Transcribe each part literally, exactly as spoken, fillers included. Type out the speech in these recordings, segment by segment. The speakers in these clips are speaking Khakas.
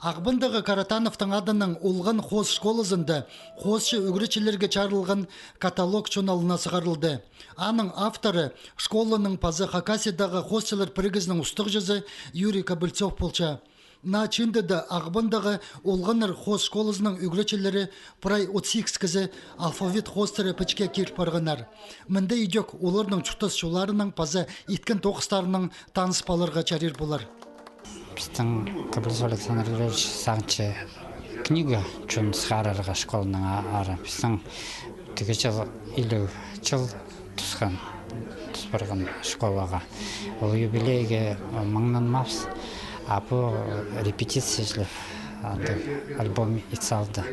Ағбандағы Каратановтың адынаң олған хоос школазында хоосчы ӱгретчілерге чарылған каталог чон алнына сығарылды. Аның авторы школаның паза Хакасиядағы хоосчылар пірігізінің устағҷызы Юрий Кобыльцов полча. Наа чыындыда Ағбандағы олғаннар хоос школазының ӱгретчілері прай отыс сигіс кізі алфавит хоостыра пічікке кир парғаннар. Мында идӧк оларның чуртас чолларынаң паза иткен тоғыстарынаң таныс паларға чарир полар. Пістің Кобыльцов Александр Григорьевич сағынча книга чон сығарарға школаның а-, ары. Пістің тігі чыл илеу чыл тусхан, тус парған школаға. Ол юбилейге, а, маңнанмабыс, а пу репетиция чілеп, андағ альбом ит салды.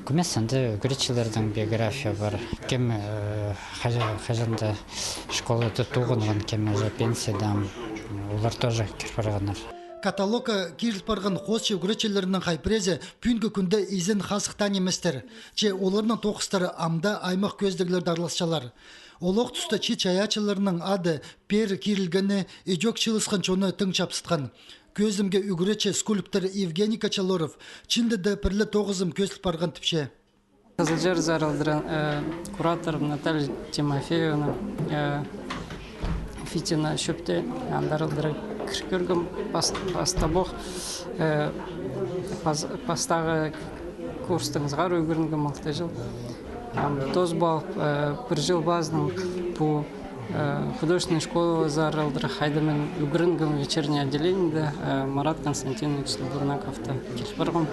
Кӧмес анда ӱгретчілердің биография пар. Кем, э, хаҷа-, хаҷан даа школада тоғынған, кем уже пенсияда, м, олар тоже кір парғаннар. Каталогха киріл парған хоосчы ӱгретчілернің хай піреезі пӱӱнгі кӱнде изен хазыхтаан ниместер. Че оларның тоғыстары ам даа аймах кӧзідіглерде араласчалар. Олох туста чиит чайаачыларның ады пеер кирілгені идӧк чыылысхан чонны тың чапсытхан. Кӧзімге, ӱгретчі, скульптор Евгений Кочалоров чыындыда пір ле тоғызым кӧзіл парған тіпче. Хызылчар зарылдыра, э, куратор Наталья Тимофеевна, э, Фитина Чӧпте, андар алдыра кір кӧргем пас-, пастабох, э, пас-, пастағы курстың сығара ӱгренгем алты чыл. Ам тоос полып, э, пір чыл пазынаң пу Э, художественный школазар алдыра хайда мин ӱгренгем вечерний отделениеде, э, Марат Константинович Лубурнаковты кир парғам,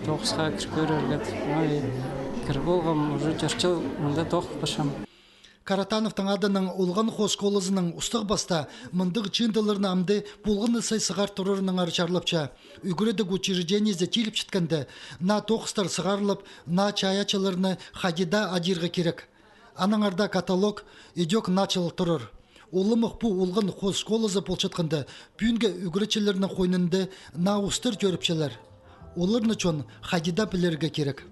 тоғысха кір кӧрерге тіп. Ну и кір полғам, уже тӧрт чыл мында тоғынчам. Каратановтың адынаң олған хоос школазының устағ-пастаа мындағ чыындыларны амды полған сай сығар турарынаңар чарлапча. Ӱгредіг учреждениезі тиліп чіткенде, наа тоғыстар сығарылып, наа чайаачыларны хайди даа адирға кирек. Аннаңар даа каталог идӧк начал турар. Улымах пу олған хоос школазы полчатханда, пӱӱнгі ӱгретчілернің хойнында наа устар тӧріпчелер. Оларны чон хайди даа пілерге кирек.